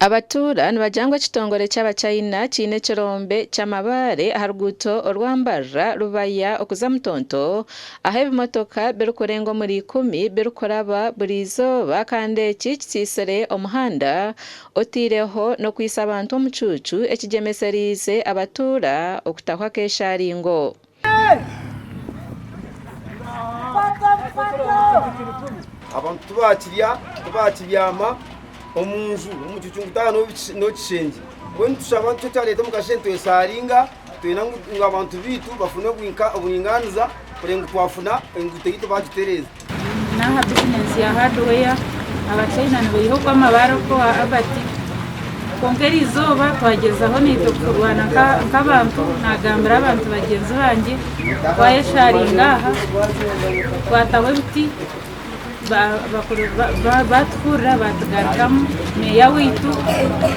Abatuura nibagira ngu ekitongore ky'Abachina kiine ekirombe ky'amabaare aha ruguuto orwa Mbarara, Rubaya okuza Mutonto ahu ebimotoka birikurenga omuri ikumi birikuraba buri izooba kandi eki kisiisire omuhanda oteireho n'okwitsa abantu omucuucu ekigyemesereize abatuura okutaho akeeshaaringo. Abantu tibakirya, tibakibyama omu nju, omucucu ngu taaha n'okishengye. Mbwenu nitushaba nikyo kyareeta omu kasheeshe nitwesharinga twenda ngu abantu baitu bafune obwinganiza kureba ngu twafuna enguuto yaitu baagitereeza. N'aha bizinensi ya hardware Abachina nibaiha okwo amabaare okwo owa Albert kwonka eriizooba twagyezaho naitwe kurwana nk'abantu nagambira abantu bagyenzi bangye twayesharinga aha twataho ebiti batuhurira batugarukamu meeya waitu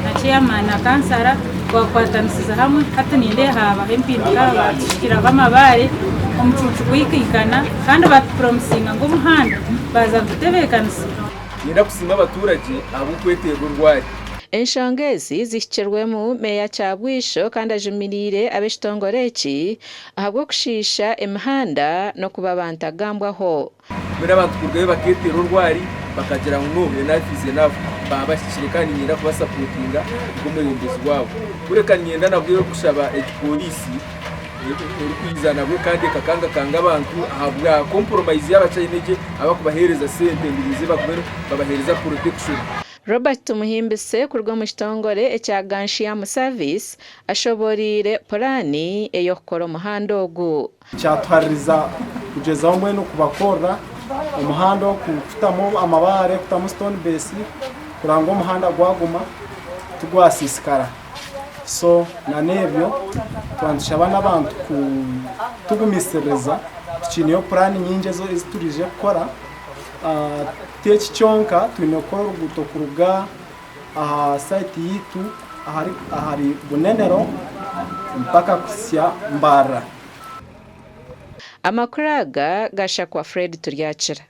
na ceyamaani na kansara twakwatanisiza hamwe hati nindeeba haabaho empinduka batushukiraho amabaare omucuucu gwikaikana kandi batupuromisinga ngu omuhanda baaza kugutebeekanisa. Niinyenda kusiima abaturagye ahabw'okweteerwa orwari. Enshonga ezi zihikirwemu Meeya Kyabwisho kandi ajumiriire ab'ekitongore eki ahabw'okushiisha emihanda n'okuba bantagambwaho. Mbwenu abantu kurugayo baketeera orwari bakagira ngu no enough is enough baaba bahikire kandi niinyenda kubasapotinga nk'omwebembezi waabo. Kureka niinyenda nabwo kushaba egi pooriisi erikwija nabwo kandi ekakangakanga abantu ahabwa compromise y'abachina egye abakubaheereza sente ngu baije bagume nibabaheereza protection. Robert Tumuhimbise kuruga omu kitongore ekya Ganshiyamu Service ashoboreire puraani ey'okukora omuhanda ogu. Kyatuhaririza kugyezaho mbwenu kubakorera omuhanda ogu kutamu amabaare, kutamu stone base kureba ngu omuhanda gwaguma tigwasiisikara. So n'ebyo twaba nitushaba n'abantu kutugumisiririza tukiineyo puraani nyingi ezi turiije kukora. Ti eki kyonka, twine kukora oruguuto kuruga aha sayiti yaitu ahari Bunenero mpaka kuhitsya Mbarara. Amakuru aga gashakwa Fred Turyakira.